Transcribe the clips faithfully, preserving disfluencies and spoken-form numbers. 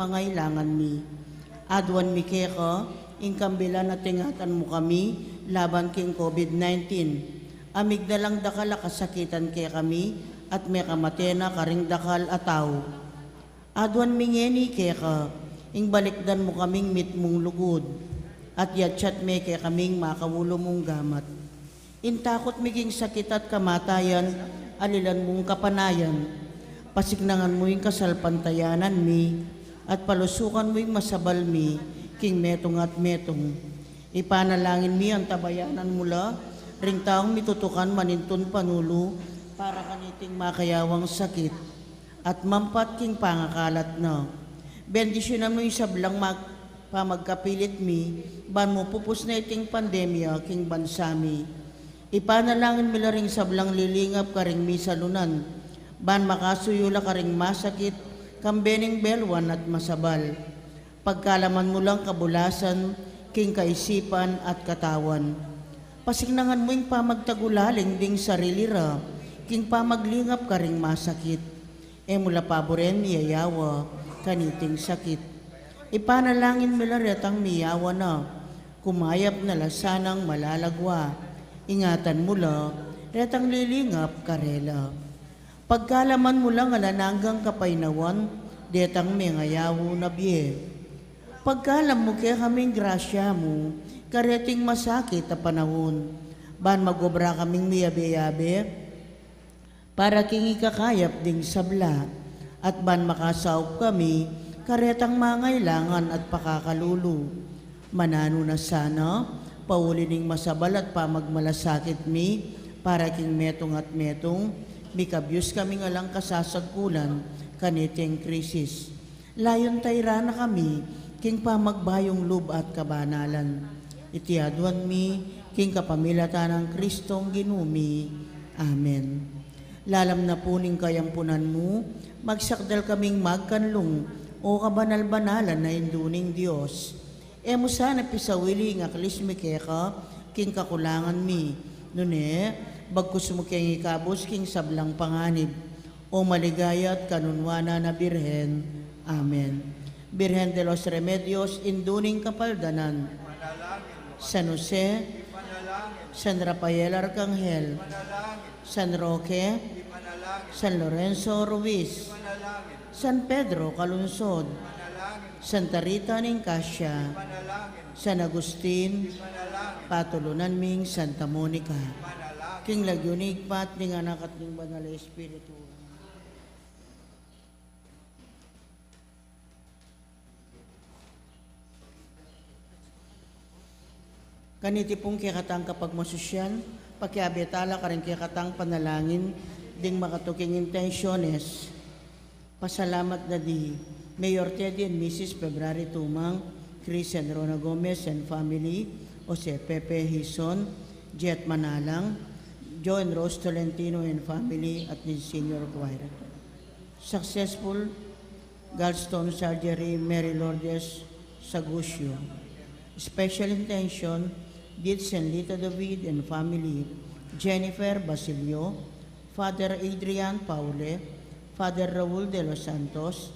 pangailangan mi. Aduan mi keka ing kambilan a ingatan mu kami laban king COVID nineteen. Amig na lang dakal a kasakitan kekami at mekamate na karing dakal a tau. Aduan mi ngeni keka ing balikdan mu kaming mitmung lugud at yatsat me kekaming makaulu mung gamat. Ing takut mi king sakit at kamatayan, alilan mung kapanayan. Pasiknangan mu ing kasalpantayanan mi at palusukan mu ing masabal mi king metung at metung. Ipanalangin mi antabayanan mu la ring taung mitutukan manintun panulu para kaniting makayawang sakit at mampat king pangakalat na. Bendisyunan mu ing sablang mag-, pamagkapilit mi, ban mupupus na iting pandemya king bansa mi. Ipanalangin mi la ring sablang lilingap karing misalunan, ban makasuyu la karing masakit, kambe ning beluan at masabal. Pagkalaman mu lang kabulasan king kaisipan at katawan. Pasiknangan mu ing pamagtagulaling ding sarili ra king pamaglingap karing masakit. E mu la paburen miyayawa kaniting sakit. Ipanalangin mi la retang miyawa na, kumayap na la sanang malalagwa. Ingatan mu la retang lilingap karela. Pagkalaman mu lang alang anggang kapaynawan detang mengayawan a bie. Pagkalam mu kekaming grasya mu kareting masakit a panaun, ban magobra kaming miyabe-yabe para king ikakayap ding sabla, at ban makasaup kami karetang mangailangan at pakakalulu. Mananu na sana, pauli ning masabal at pamagmalasakit mi, para king metung at metung, mikabyus kaming alang kasasagkulan kaniting krisis. Layun tayran na kami king pamagbayung lub at kabanalan. Iti aduan mi king kapamilatan nang Kristong Ginu mi. Amen. Lalam na pu ning kayampunan mu, magsakdal kaming magkanlung, o kabanal-banalan a Indu ning Dios. E mu sana pisawili ing aklis mi keka king kakulangan mi, nune bagkus mu keng ikabus king sablang panganib, o maligaya at kanunwanan a Birhen. Amen. Birhen de los Remedios, Indu ning Kapaldanan, San Jose, San Rafael Arcangel, San Roque, San Lorenzo Ruiz, San Pedro Calungsod, Santa Rita ning Cascia, San Agustin, patulunan ming Santa Monica. King lagyu ning Ibpa, ning Anak, at ning Banal a Espiritu. Kaniti pung kekatang kapagmasusyan, pakiabe tala karing kekatang panalangin ding makatuking intensyones. Pasalamat da di Mayor Teddy and Missus February Tumang, Chris and Rona Gomez and family, Jose Pepe Hison, Jet Manalang, Joe and Rose Tolentino and family, at the senior choir. Successful gallstone surgery, Mary Lourdes Sagusio. Special intention, Dit Senlita David and family, Jennifer Basilio, Father Adrian Paule, Father Raul de los Santos,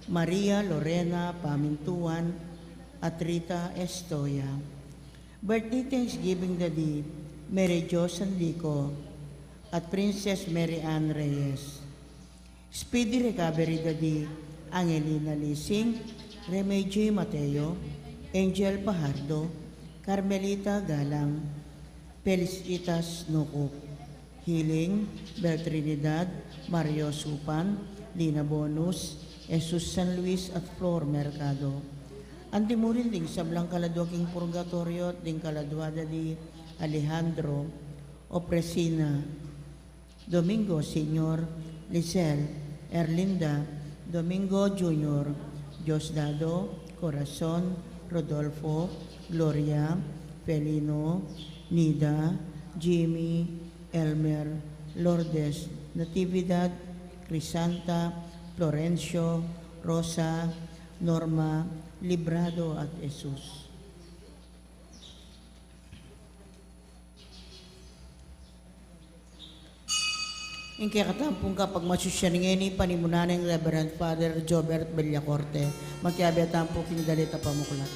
Maria Lorena Pamintuan, at Rita Estoya. Birthday thanksgiving da di Mary Jo Sandico at Princess Mary Ann Reyes. Speedy recovery da di Angelina Lising, Remegio Mateo, Angel Pajardo, Carmelita Galang, Felicitas Nukuk. Healing, Bel Trinidad, Mario Supan, Lina Bonus, Jesus San Luis at Flor Mercado. Anti mu rin ding sablang kaladua king purgatoryo, ding kaladua da di Alejandro, Opresina, Domingo Senior, Lisel, Erlinda, Domingo Junior, Diosdado, Corazon, Rodolfo, Gloria, Felino, Nida, Jimmy, Elmer, Lourdes, Natividad, Crisanta, Florencio, Rosa, Norma, Librado at Jesus. Ing kekatamung kapagmasusyan ngeni, panimunan neng Reverend Father Jobert Bellacorte. Makiabe tamu pu king dalit a pamuklat.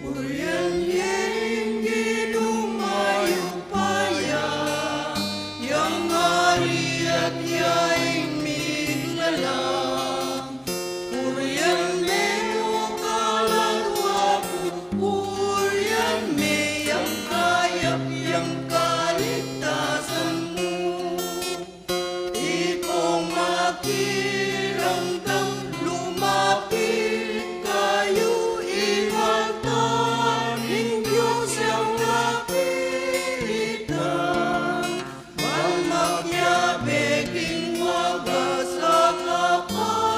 Purian ye ing Ginung mayupaya, yang ari at yaing miglalang. Purian me o kaladwa ku, purian me yang kayap yang kaligtasan mu. Ikong makiramdam, lumapit kayu ing altar ning Dios yang lapitan, ban makiabe king wagas a kapanyamban.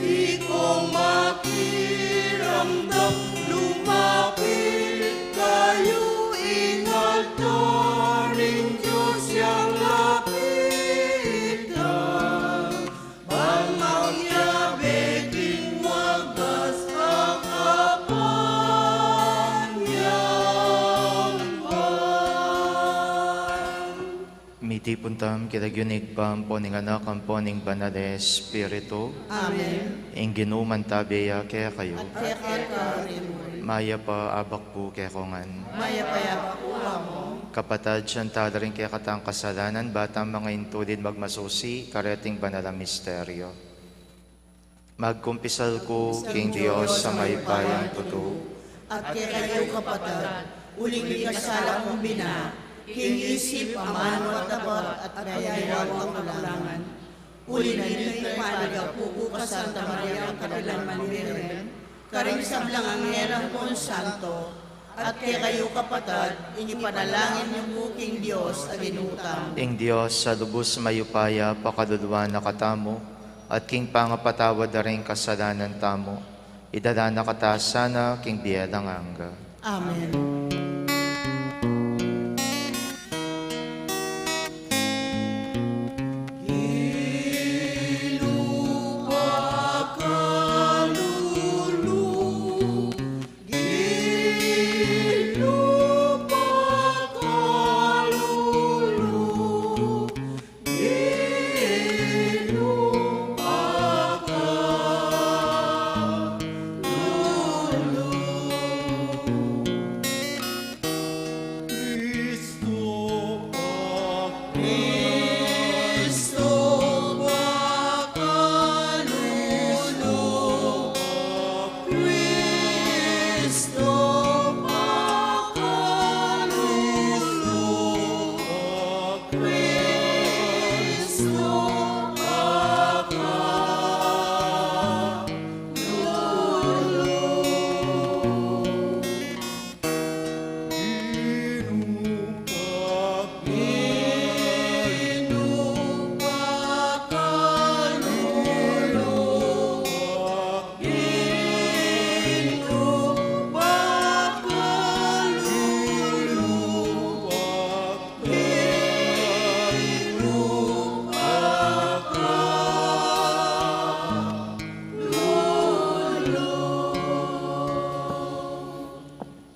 Ikong makiramdam, lumapit kayu ing altar ning Dios yang lapitan, ban makiabe king wagas a kapanyamban. Mitipun tamu king lagyu ning Ibpa, ampo ning Anak, ampo ning Banal a Espiritu. Amen. Ing Ginu mantabe ya kekayu. At keka mu rin. Mayap a abak pu kekongan. Mayap a abak pu, Among. Kapatad, sisian tala ring kekatang kasalanan, ba tang mangintulid magmasusi kareting banal a misteryo. Magkumpisal ku king Dios a mayupayang tutu, at kekayu, kapatad, uling mikasala kung bina, king isip, amanu at dapat, at miyayawang kakulangan. Uli na nita, ipanyawad ku kang Santa Maria, kapilan man Birhen, karing sablang anghel ampon santo, at kekayu, kapatad, ing ipanalangin yu pu king Dios a Ginu tamu. Ing Dios a lubus mayupaya pakaluluan na katamu, at king pangapatawad da ring kasalanan tamu, idala na kata sana king bie alang angga. Amen.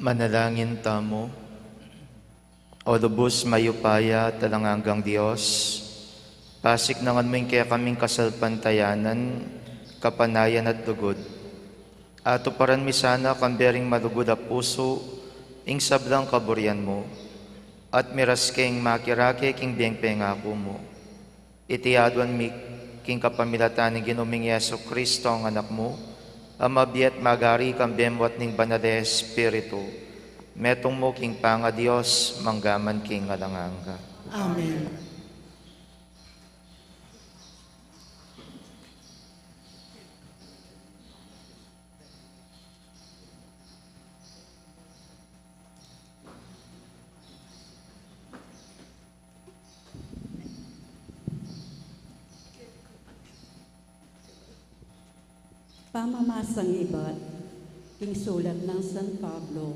Manalangin tamu. O lubus mayupaya at alang anggang Dios, pasiknangan mu ing kekaming kasalpantayanan, kapanayan at lugud. Atuparan mi sana kambe ring malugud a pusu ing sablang kaburian mu, at miras keng makirake king bieng pengaku mu. Iti aduan mi king kapamilatan ning Ginu ming Jesucristo, ing Anak mu, a mabie at magari kambe mu at ning Banal a Espiritu, metung mu king pangaDios, mangga man king alang angga. Amen. Pamamasang ibat king sulat nang San Pablo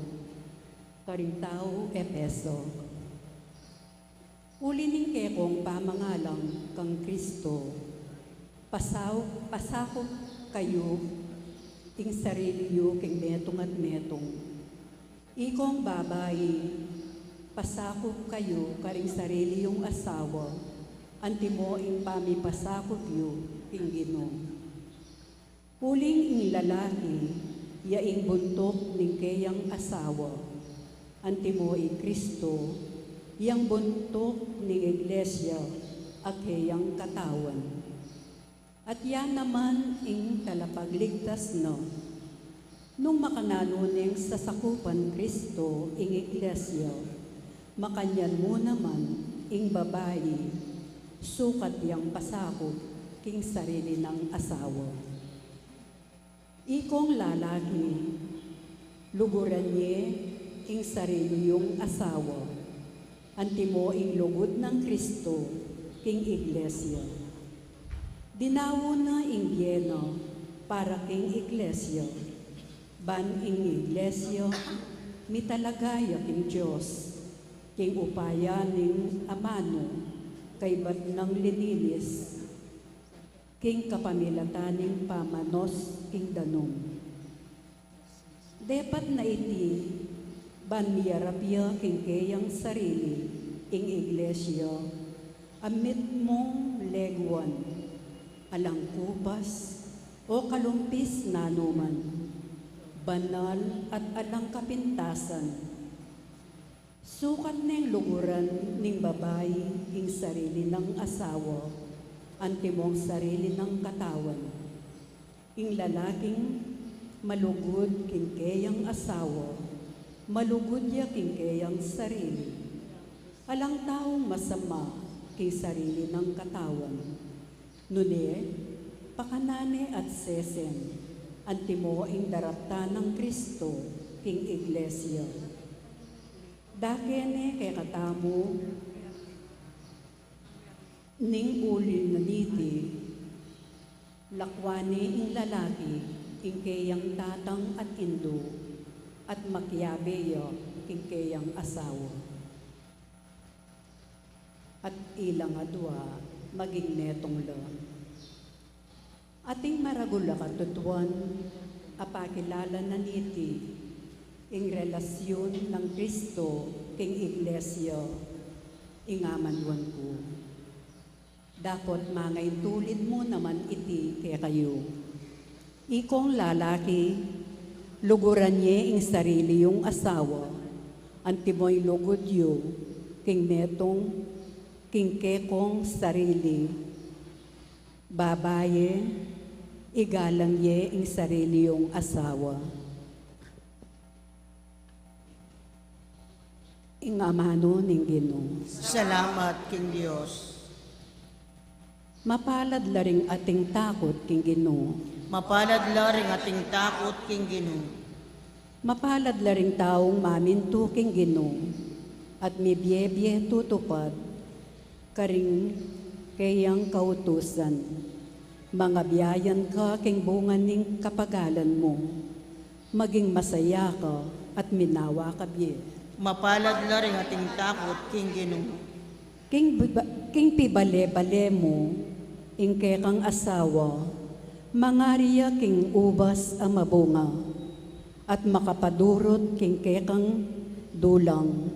karing taga Efeso. Uli ning kekong pamangalang kang Kristo, pasau-, pasakop kayu ing sarili yu king metung at metung. Ikong babai, pasakup kayu karing sarili yung asawa, antimo ing pamipasakup yu king Ginu. Uling ing lalaki, ya ing buntuk ning keyang asawa, antimo i Kristo, yang buntuk ning iglesia, a keyang katawan. At ya naman ing talapagligtas na. Nung makananu neng sasakupan Kristo ing iglesia, makanyan mu naman ing babai, sukat yang pasakup king sarili nang asawa. Ikong lalaki, luguran ye ing sarili yung asawa, antimo ing lugud nang Kristo king iglesia. Dinawu na ing bie na para king iglesia, ban ing iglesia mitalaga ya king Dios, king upaya ning amanu, kaybat nang lininis, king kapamilatan ning pamanos king danum. Depat na iti, ban miyarap ya king keyang sarili ing iglesia, a mitmung leguan, alang kupas, o kalumpis nanuman, banal at alang kapintasan. Sukat neng luguran ning babai ing sarili nang asawa, antimong sarili nang katawan. Ing lalaking malugud king keyang asawa, malugud ya king keyang sarili. Alang taung masama king sarili nang katawan. Nune, pakanan ne at sesen, antimo ing daraptan nang Kristo king iglesia. Dake ne kekatamu ning uli na niti, lakwan ne ing lalaki ing keyang tatang at indu, at makiabe ya king keyang asawa. At ilang adua maging metung la. Ating maragul a katutuan a pakilala na niti ing relasyun nang Kristo king iglesia, ing amanuan ku. Dapot mangaintulid mu naman iti kekayu. Ikong lalaki, luguran ye ing sarili yung asawa, antimo ing lugud yu king metung king kekong sarili. Babaye, igalang ye ing sarili yung asawa. Ing amanu ning Ginu. Salamat king Dios. Mapalad la ring ating takut king Ginu. Mapalad la ring ating takut king Ginu. Mapalad la ring taung mamintu king Ginu, at mibie-bie tutupad karing keyang kautusan. Mangabiayan ka king bunga ning kapagalan mu. Maging masaya ka at minawa ka bie. Mapalad la ring ating takut king Ginu. King biba-, king pibale-bale mu ing kekang asawa, mangari ya king ubas a mabunga, at makapadurut king kekang dulang.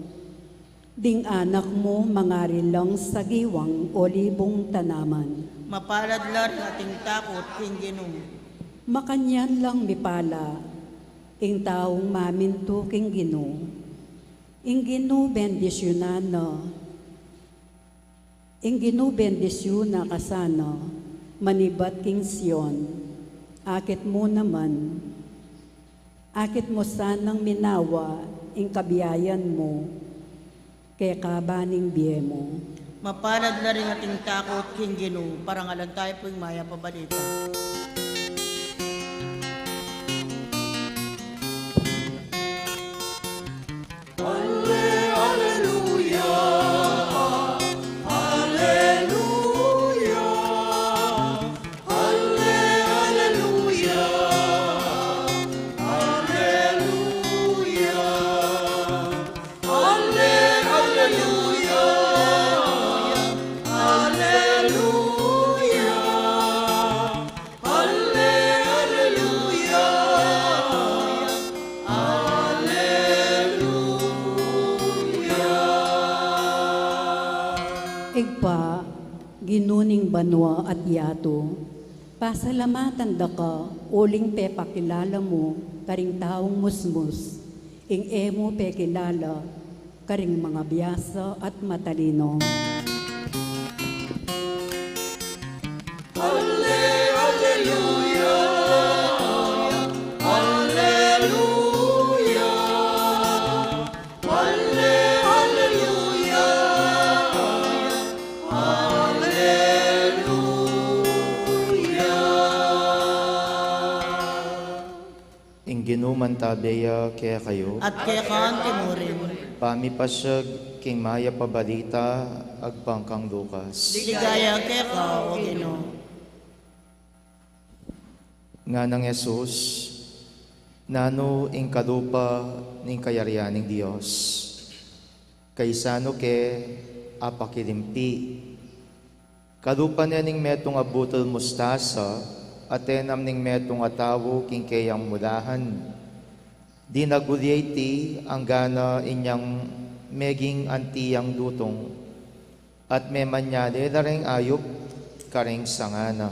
Ding anak mu mangari lang sagiwang olibung tanaman. Mapalad la ring ating takut king Ginu. Makanyan lang mipala ing taung mamintu king Ginu. Ing Ginu bendisyunan na. Ing Ginu bendisyunan ka sana manibat king Sion. Akit mu naman. Akit mu sanang minawa ing kabiayan mu kekaba ning bie mu. Mapalad la ring ating takut king Ginu. Parangalan tayu pu ing mayap a balita. Alle-, alleluia, alleluia, alle-, alleluia, alleluia, alle-, alleluia, alleluia. Ibpa, Ginu ning banua at yatu, pasalamatan da ka uling pepakilala mu karing taung musmus ing e mu pekilala karing mangabiasa at matalinu. Ing Ginu mantabe ya kekayu. At keka mu rin. Pamipasiag king mayap a balita agpang kang Lucas. Ligaya keka, O Ginu. Nganang Jesus, nanu ing kalupa ning kayarian ning Dios? Kaisanu ke apakilimpi? Kalupa ne ning metung a butul mustasa a tenam ning metung a tau king keyang mulahan. Dinagul ya iti anggana inyang meging anti yang dutung, at memanyale la reng ayup karing sanga na.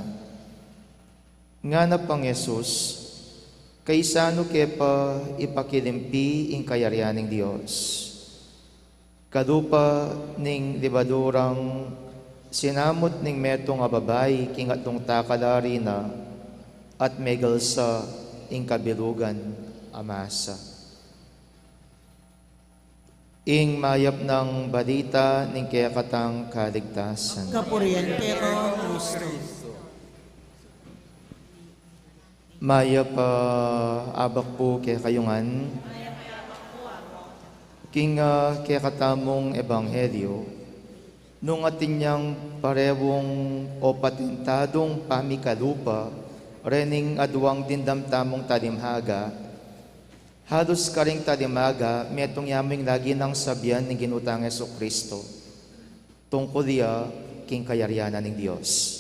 Ngana pang Jesus, kaisanu ke pa ipakilimpi ing kayarian ning Dios? Kalupa ning libadurang sinamut ning metung a babai king atlung takal a arina at megalsa ing kabilugan a masa. Ing mayap nang balita ning kekatang kaligtasan. Kapurian keka, O Kristo. Mayap a abak pu kekayu ngan. King, ah, kekatamung ebanghelyo, nung atin yang parewung o patintadung pamikalupa rening aduang dimdam tamung talimhaga, halus karing talimhaga, metung ya mu ing lagi nang sabian ning Ginu tang Jesucristo tungkul ya king kayarian na ning Dios.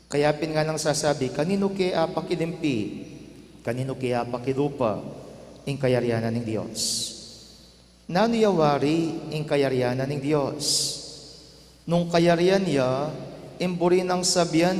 Kaya pin nganang sasabi, kaninu ke apakilimpi, kaninu ke apakilupa ing kayarian na ning Dios? Nanu ya wari ing kayarian na ning Dios? Nung kayarian ya, ing buri nang sabian,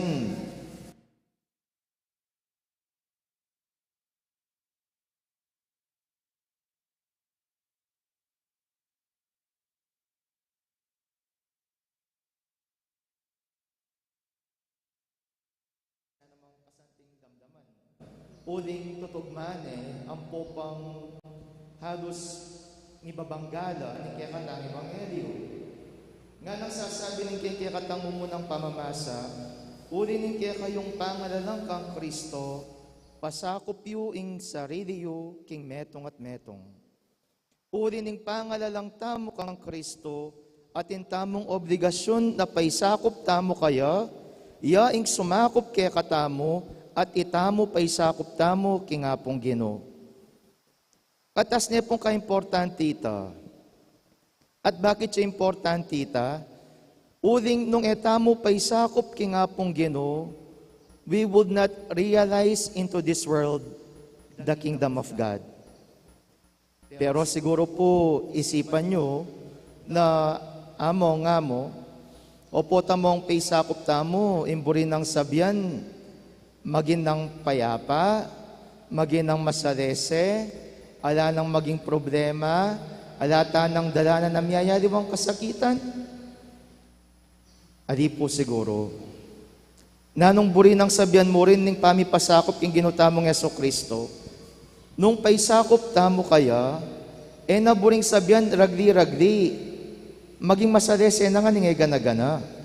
uling tutugman ne ampo pang halus mibabangga la ning kekatang ebanghelyo. Nganang sasabi ning kekatang mumunang pamamasa, uli ning kekayung pangalalang kang Kristo, pasakup yu ing sarili yu king metung at metung. Uli ning pangalalang tamu kang Kristo, atin tamung obligasyun na paisakup tamu kaya, ya ing sumakup kekatamu, at itamu paisakup tamu king Apung Ginu. Atas ne pung kaimportante ita. At bakit ya importante ita? Uling nung e tamu paisakup king Apung Ginu, we would not realize into this world the kingdom of God. Pero siguru pu isipan yu na among, among, opo tamung paisakup tamu, ing buri nang sabian, maging nang payapa, maging nang masalese, ala nang maging problema, ala tanang dalanan a miyayaliwang kasakitan? Ali pu siguru. Nanung buri nang sabian mu rin ning pamipasakup king Ginu tamung Jesucristo? Nung paisakup tamu kaya, e na buring sabian ragli-ragli, maging masalese na ngan ing e gana-gana.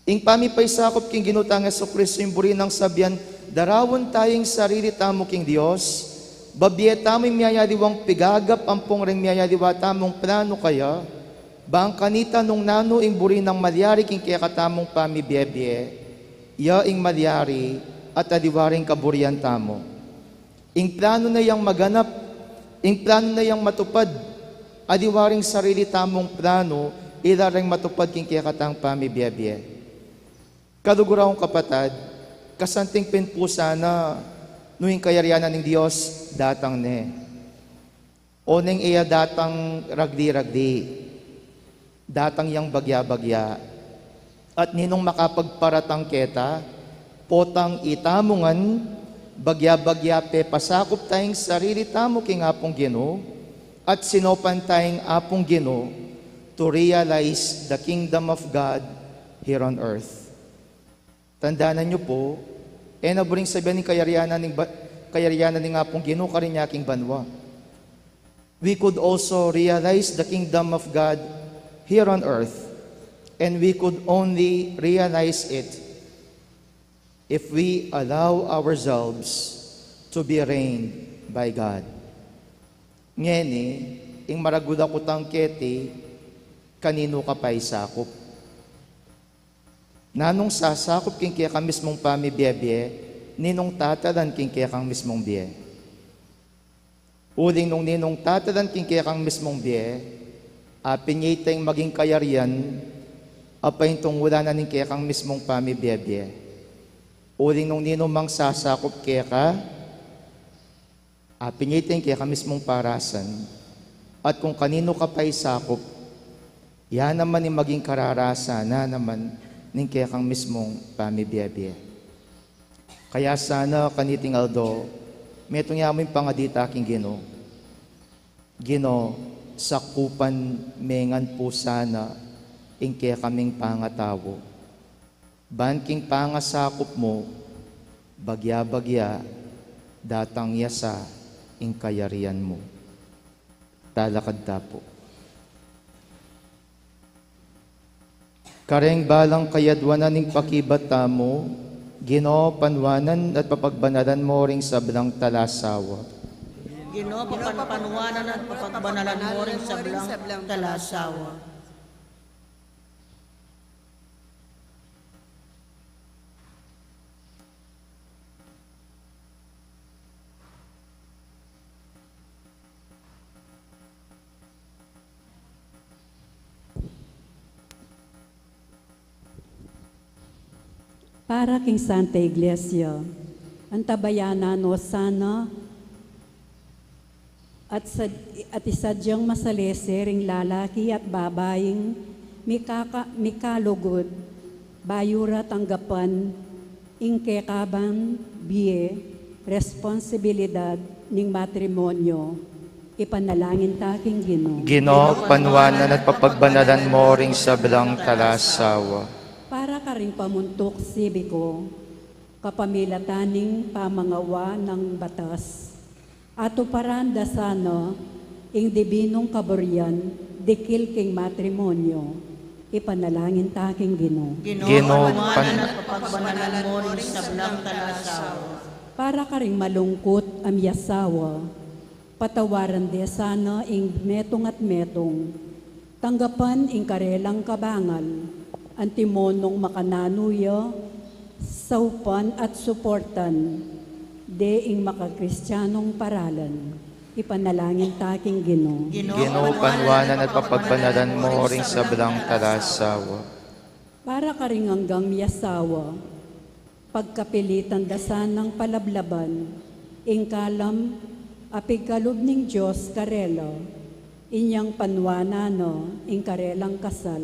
Ing pamipaisakup king Ginu tang Jesucristo, ing buri nang sabian, daraun tamu ing sarili tamu king Dios, babie tamu ing miyayaliwang pigagap ampong reng miyayaliwa tamung planu kaya, bang kanita nung nanu ing buri nang malyari king kekatamung pamibie-bie, ya ing malyari at aliwa ring kaburian tamu. Ing planu na yang maganap, ing planu na yang matupad, aliwa ring sarili tamung planu, ila reng matupad king kekatang pamibie-bie. Kaluguran kung kapatad, kasanting pin pu sana nung ing kayarian na ning Dios datang ne. O neng e ya datang ragli-ragli. datang yang bagya-bagya. At ninung makapagparatang keta, potang itamu ngan, bagya-bagya pepasakup ta ing sarili tamu king Apung Ginu, at sinopan ta ing Apung Ginu to realize the kingdom of God here on earth. Tandanan yu pu, e na buring sabian ing kayarian na ning ba-, kayarian na ning Apung Ginu karin ya king banua. We could also realize the kingdom of God here on earth, and we could only realize it if we allow ourselves to be reigned by God. Ngeni, ing maragul a kutang keti, kaninu ka paisakup? Nanung sasakup king kekang mismung pamibie-bie, ninung tatalan king kekang mismung bie? Uling nung ninung tatalan king kekang mismung bie, apin ya itang maging kayarian, a paintungulan na ning kekang mismung pamibie-bie. Uling nung ninung mang sasakup keka, apin ya itang kekang mismung parasan, at kung kaninu ka paisakup, ya naman ing maging kararasan na naman ning kekang mismung pamibie-bie. Kaya sana kaniting aldo, metung ya mu ing pangadi ta king Ginu. Ginu, sakupan me ngan pu sana ing kekaming pangatau. Ban king pangasakup mu, bagya-bagya, datang ya sa ing kayarian mu. Talakad ta pu. Kareng balang kayadwanan ning pakibat tamu, Ginu, panuanan at papagbanalan mu ring sablang talasawa. Ginu, papanuanan at papagbanalan mu ring sablang talasawa. Para king Santa Iglesia, antabayanan no sana at sad-, at isadyang masalese ring lalaki at babaing mikaka-, mikalugud, bayu ra tanggapan ing kekabang bie, responsibilidad ning matrimonyo. Ipanalangin ta king Ginu. Ginu, panuanan at papagbanalan mu ring sablang talasawa. Para karing pamuntuk sibiko, kapamilatan ning pamangawa nang batas, atuparan da sana ing dibinung kaburian dikil king matrimonyo. Ipanalangin ta king Ginu. Ginu, panuanan at papagbanalan mu ring sablang talasawa. Para karing malungkut a miasawa, patawaran de sana ing metung at metung, tanggapan ing karelang kabangal, antimonung makananu ya, saupan at suportan de ing makakristianung paralan. Ipanalangin ta king Ginu. Ginu, panuanan at papagbanalan mu ring sablang talasawa. Para karing anggang miasawa, pagkapilitan da sanang palablaban ing kalam a pigkalub ning Dios karela, inyang panuanan na ing karelang kasal.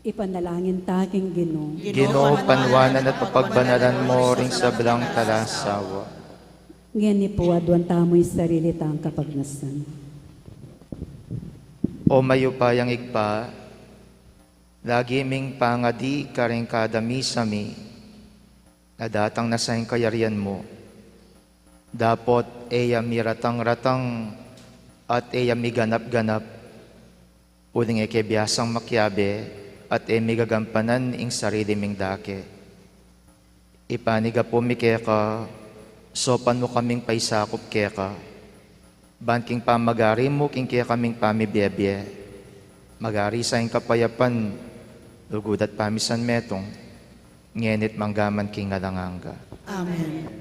Ipanalangin ta king Ginu. Ginu, panuanan at papagbanalan mu ring sablang talasawa. Ngeni pu, aduan tamu ing sarili tang kapagnasan. O mayupayang Ibpa, lagi ming pangadi karing kada misa mi, na datang na sa ing kayarian mu. Dapot e ya miratang-ratang at e ya miganap-ganap, uling e ke biasang makiabe at e mi gagampanan ing sarili ming dake. Ipanyawad mi keka, saupan mu kaming paisakup keka, ban king pamagari mu king kekaming pamibie-bie, magari sa ing kapayapan, lugud at pamisan metung, ngeni't manggaman king alang angga. Amen.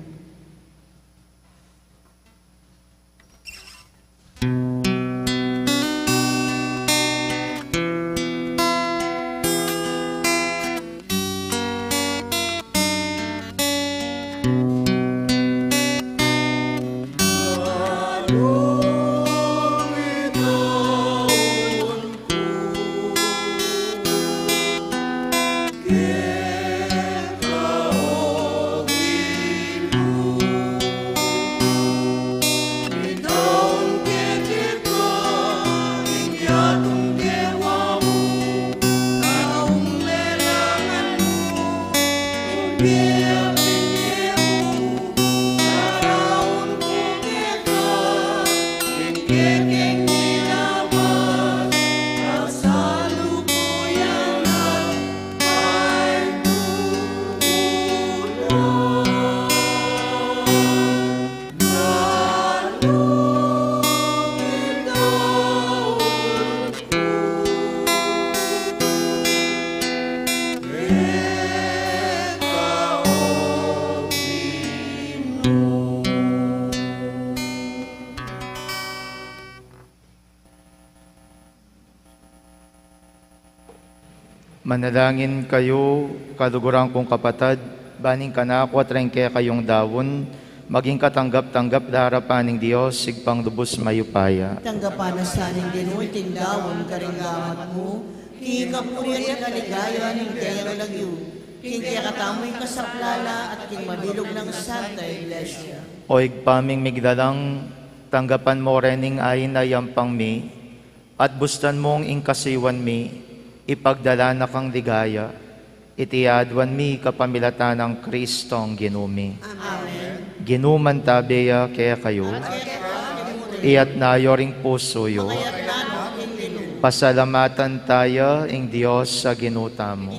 Manalangin kayu, kaluguran kung kapatad, ban ing kanaku at ring kekayung daun, maging katanggap-tanggap king arapan ning Dios, Ibpang lubus mayupaya. Tanggapan na sa ning Ginu iting daun karing gamat mu, king kapurian at kaligayan ning kayang lagyu, king kekatamung kasaplalan at king mabilug nang Santa Iglesia. O Ibpa ming miglalang, tanggapan mu rin ing ain a yampang mi, at bustan mung ing kasuyuan mi, ipagdala na kang ligaya. Iti aduan mi kapamilatan nang Kristong Ginu mi. Amen. Ginu mantabe ya kekayu. Iyatas na yu ring pusu yu. Pasalamatan taya ing Dios a Ginu tamu.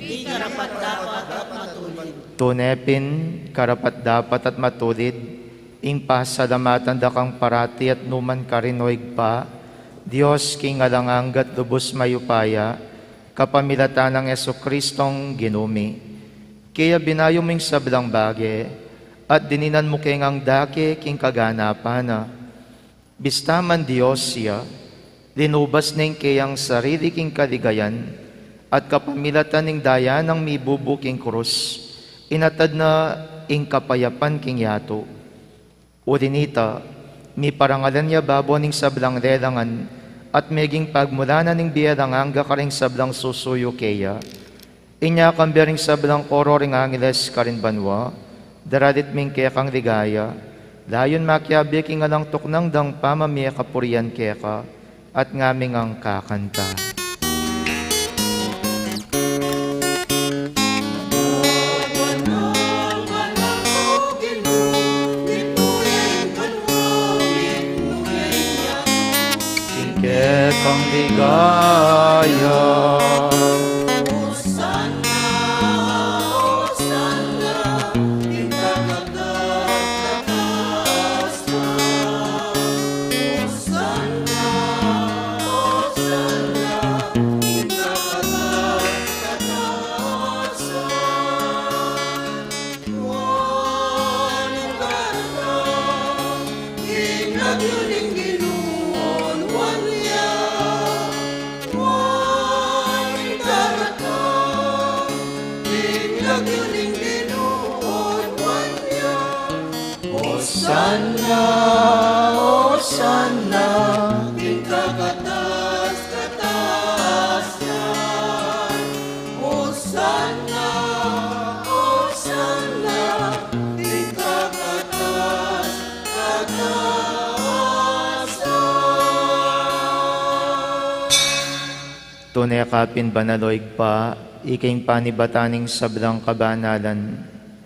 Tune pin, karapat-dapat at matulid, ing pasalamatan da kang parati at nukarin man, O Ibpa, Dios king alang angga at lubus mayupaya, kapamilatan nang Jesucristong Ginu mi. Kaya binayu mu ing sablang bage, at dininan mu ke ngang dake king kaganapan na. Bista man Dios ya, linubas ne ing kayang sarili king kaligayan, at kapamilatan ning daya nang mibubu king krus, inatad na ing kapayapan king yatu. Uli nita, miparangalan ya babo ning sablang lelangan, at meging pagmulanan ning bie alang angga karing sablang susuyu keya. Inya kambe ring sablang koro ring angeles karin banua, daralit mi ing kekang ligaya, layun makiabe king alang tuknang dang pamamie kapurian keka, at ngami ngang kakanta. King kekang ligaya. Osana, Osana, king kakatas-katasan. Osana, Osana, king kakatas-katasan. Tune ka pin banal, o Ibpa, ika ing panibatan ning sablang kabanalan,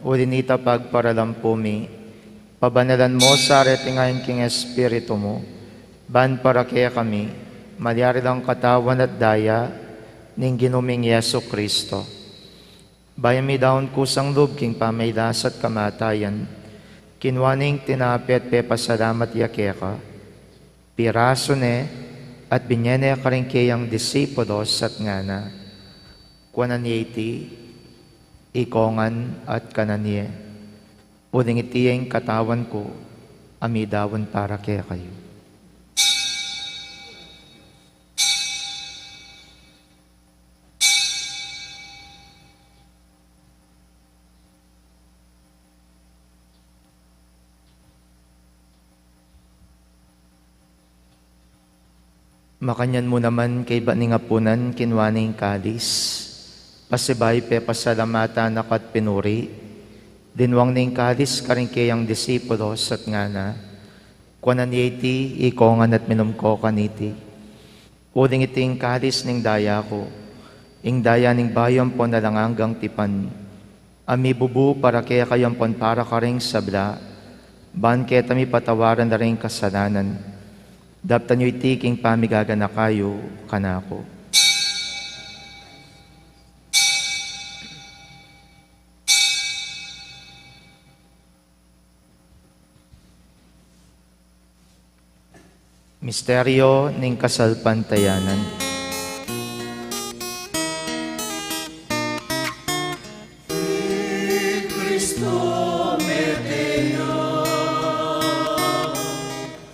uli nita pagparalampu mi, pabanalan mu sa reti ngeni king Espiritu mu, ban para kekami, malyari lang katawan at daya ning Ginu ming Jesucristo. Bayu mi daun kusang lub king pamagkasakit at kamatayan, kinua ne ing tinape at pepasalamat ya keka, pirasu ne, at binye ne karing keyang disipulos at ngana: Kuanan ye iti, ikongan at kanan ye. Uling iti ya ing katawan ku, a midaun para kekayu. Makanyan mu naman kaybat ning apunan, kinua ne ing kalis, pasibayu pepasalamatan na ka at pinuri, dinwang ne ing kalis karing keyang disipulos at ngana: Kuanan ye iti, ikongan at minum ko kaniti. Uling iti ing kalis ning daya ku, ing daya ning bayu ampon alang anggang tipan, a mibubu para kekayu ampon para karing sabla, ban keta mipatawaran la ring kasalanan. Daptan yu iti king pamigaganaka yu kanaku. Misteryo ning kasalpantayanan. I Kristo mete ya,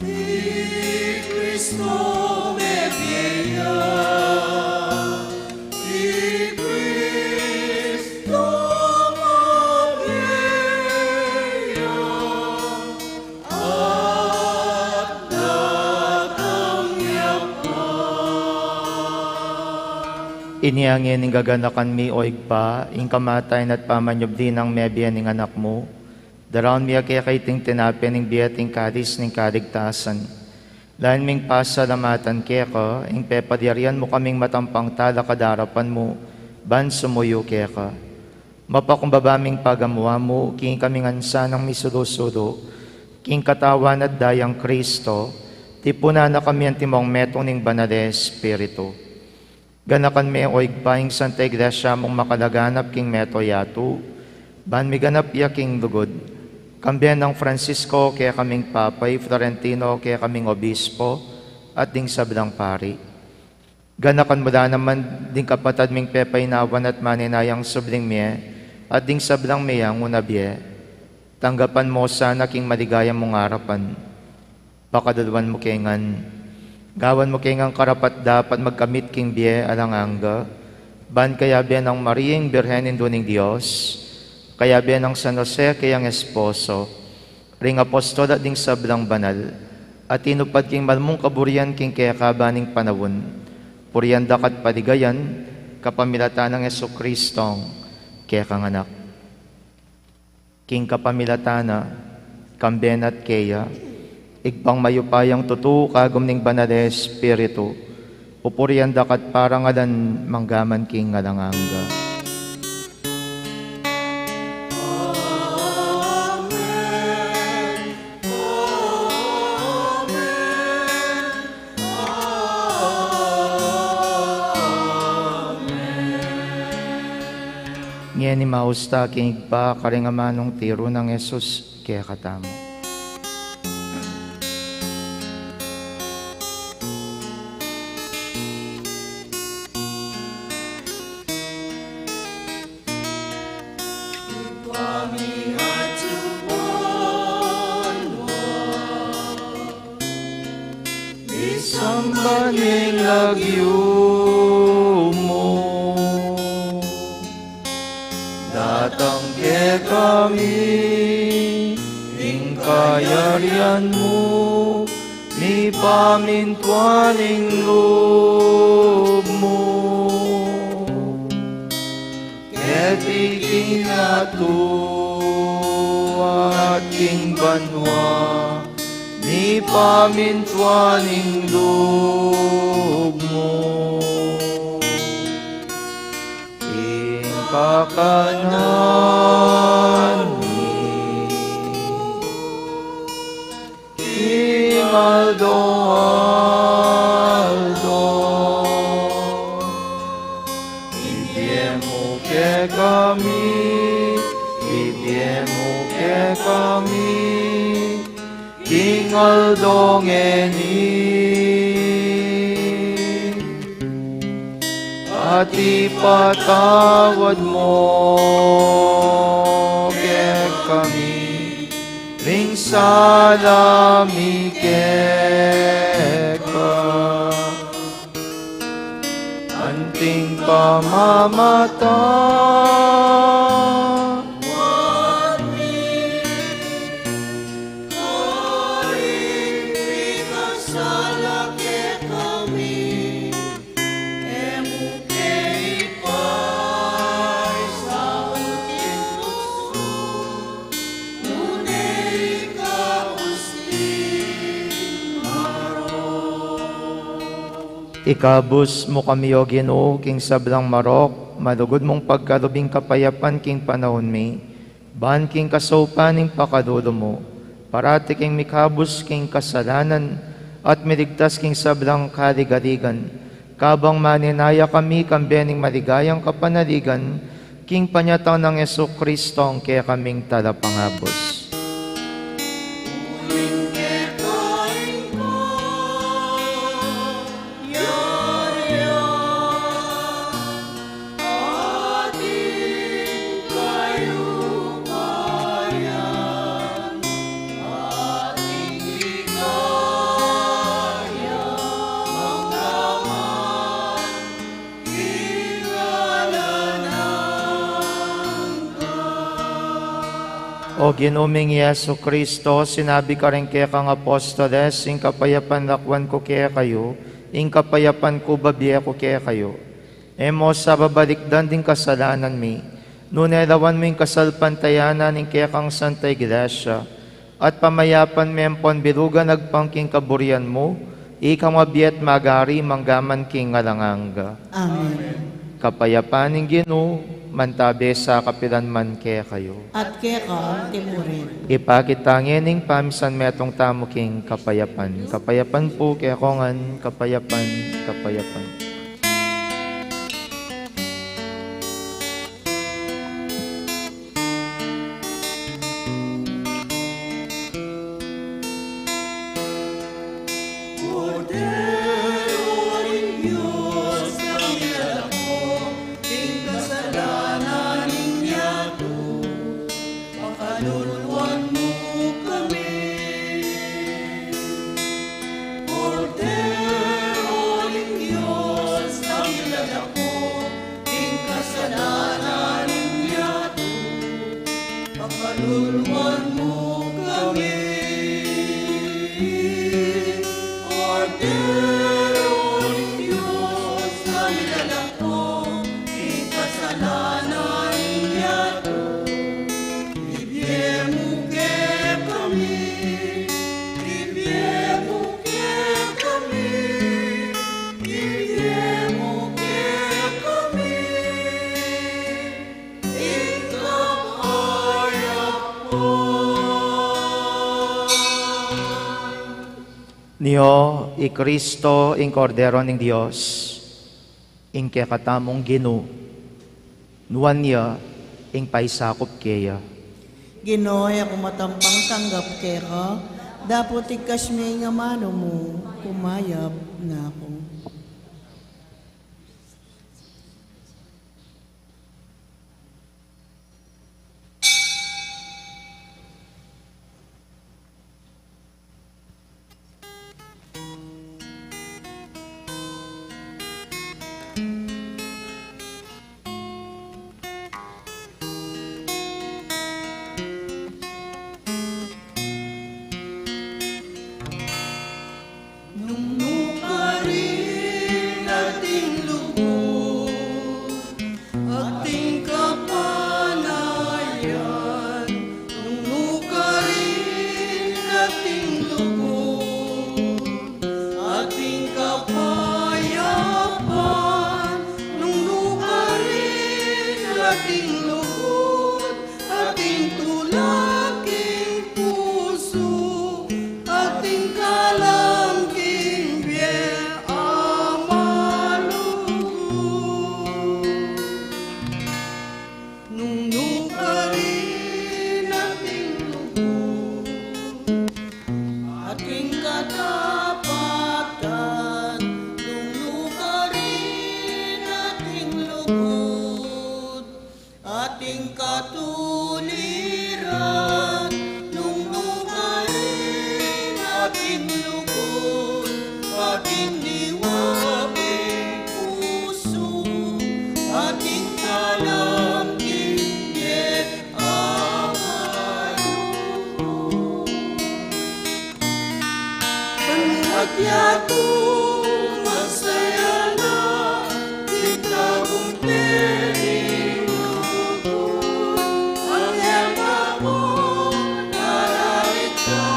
i Kristo mebie ya, i Kristo Inya ngeni gaganakan mi, o Ibpa, ing kamatayan at pamanyubli nang mebie ning Anak mu. Daraun mi keka iting tinape ning bie at ing kalis ning kaligtasan. Lain ming pasalamatan keka ing pepalyarian mu kaming matampang talakad king arapan mu ban sumuyu keka. Mapakumbaba ming pagamuan mu king kami ngan sanang misulu-sulu king Katawan at Dayang Kristo, tipunan na kami antimong metung ning Banal a Espiritu. Ganakan me, o Ibpa, ing Santa Iglesia mung makalaganap king mabilug a yatu, ban miganap ya king lugud, kambe nang Francisco kekaming Papa, i Florentino kekaming Obispo, at ding sablang pari. Ganakan mu la naman ding kapatad ming pepainawan at maninayang subling mie, at ding sablang mie yang una bie. Tanggapan mu la sana king maligaya mung arapan. Pakaluluan mu ke ngan. Gawan mu ke ngan karapat-dapat magkamit king bie alang angga. Ban kayabe nang Maria ing Birhen Indu ning Dios, kayabe nang San Jose kayang esposo, ring apostol at ding sablang banal, a tinupad king mal mung kaburian king kekaban ning panaun, purian da ka at paligayan, kapamilatan nang Jesucristong kekang Anak. King kapamilatan na, kambe na at keya, Ibpang mayupayang tutu, kagum ning Banal a Espiritu, pupurian da ka at parangalan manggaman king alang angga. Ngeni maus ta king Ibpa, karing amanung tiru nang Jesus kekatamu. Misamban ing lagyu mu. Datang kekami ing kayarian mu, mipamintuan ing lub mu keti king yatu at king banua. Mipamintuan ing lub mu. Ing kakanan mi king aldo-aldo, ibie mu kekami, ibie mu kekami king aldo ngeni. At ipatawad mu kekami ring sala mi keka, anting pamamatawad mi karing mikasala kekami. E mu ke ipaisaul king tuksu, nune ikabus ing marok. Ikabus mu kami, O Ginu, king sablang marok, malugud mung pagkalub ing kapayapan king panaun mi, ban king kasaupan ning pakalulu mu, parati kaming mikabus king kasalanan at miligtas king sablang kaligaligan, kabang maninaya kami kambe ning maligayang kapanaligan, king panyatang nang Jesucristong kekaming Talapangabus. O Ginu ming Jesucristo, sinabi mu karing kekang apostoles, ing kapayapan lakwan ku kekayu, ing kapayapan ku bibie ku kekayu. E mu sa babalikdan ding kasalanan mi, nune lawan mu ing kasalpantayanan ning kekang Santa Iglesia, at pamayapan me ampon bilugan agpang king kaburian mu, ika a mabie at magari mangga man king alang angga. Amen. Kapayapan ning Ginu, mantabe sa kapilan man kekayu. At keka antimurin. Ipakit ta ngeni ing pamisan metung tamu king kapayapan. Kapayapan pu kekongan, kapayapan, kapayapan. Kordero ning Dios, a milalako king kasalanan ning yatu, pakaluluan mu kami. Kordero ning Dios, a milalako king kasalanan ning yatu, pakaluluan mu kami. Kordero ning Dios, a milalako king kasalanan ning yatu, ibie mu kekami, ibie mu kekami, ibie mu kekami ing kapayapan. Nio i Kristo, ing Kordero ning Dios, ing kekatamung Ginu, nuan ya ing paisakup keya. Ginu, e ku matampang tanggap keka, dapot igkas me ing amanu mu, kumayap na ku. Nung nukarin ating lugud, ating kapanayan, nung nukarin ating lugud, ating kapayapan, nung nukarin ating lugud, ating tula king pusu, ating kalam king bie a malugud. Nung nukarin ating lugud, ating katapatan, nung nukarin ating lugud, ating katuliran, nung nukarin ating lugud, ating diwa king pusu, ating kalam king bie a malugud. Ban ing yatu magsaya la, king tabumpin ning lugud. Anghel, babo, daralit la,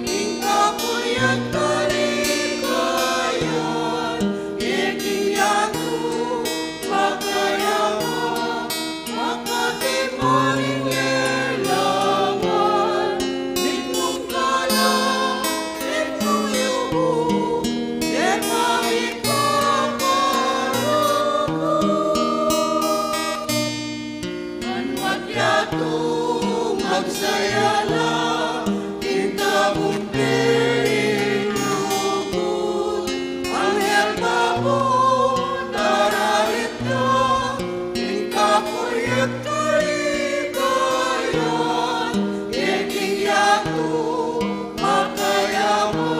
king kapurian, kaligayan, e king yatu makayapa, makatipa ning lelangan, mitmung ka la, mitmung yubu, e pa mikakarugud. Ban ing yatu magsaya la, king tabumpin ning lugud. Anghel, babo, daralit la, king kapurian, kaligayan, e king yatu makayapa,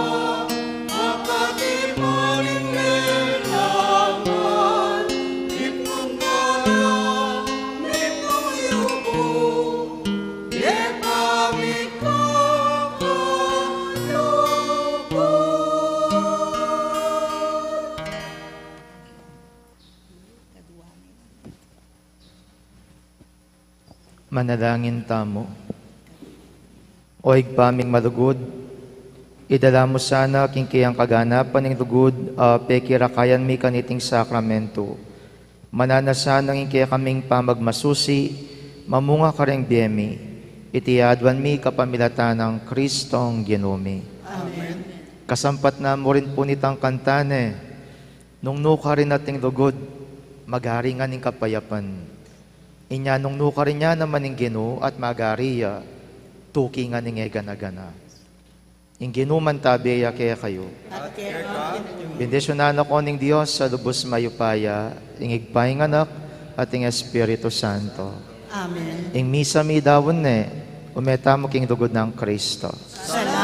makatipa ning lelangan, mitmung ka la, mitmung yubu, e pa mikakarugud. Manalangin tamu. O Ibpa ming malugud, idala mu sana king kayang kaganapan ing lugud a pekirakayan mi kaniting sakramento. Mananu na sana ing kekaming pamagmasusi, mamunga karing bie mi, iti aduan mi kapamilatan nang Kristong Ginu mi. Amen. Kasampat na mu rin pu nitang kanta ne, nung nukarin ating lugud, magari ngan ing kapayapan. Inya nung nukarin ya naman ing Ginu at magari ya, tuki ngan ing e gana-gana. Ing Ginu mantabe ya kekayu. At keka. Bendisyunan na kayu ning Dios a lubus mayupaya, ing Ibpa, ing Anak, at ing Espiritu Santo. Amen. Ing misa mi daun ne, ume tamu king lugud nang Kristo. Salamat.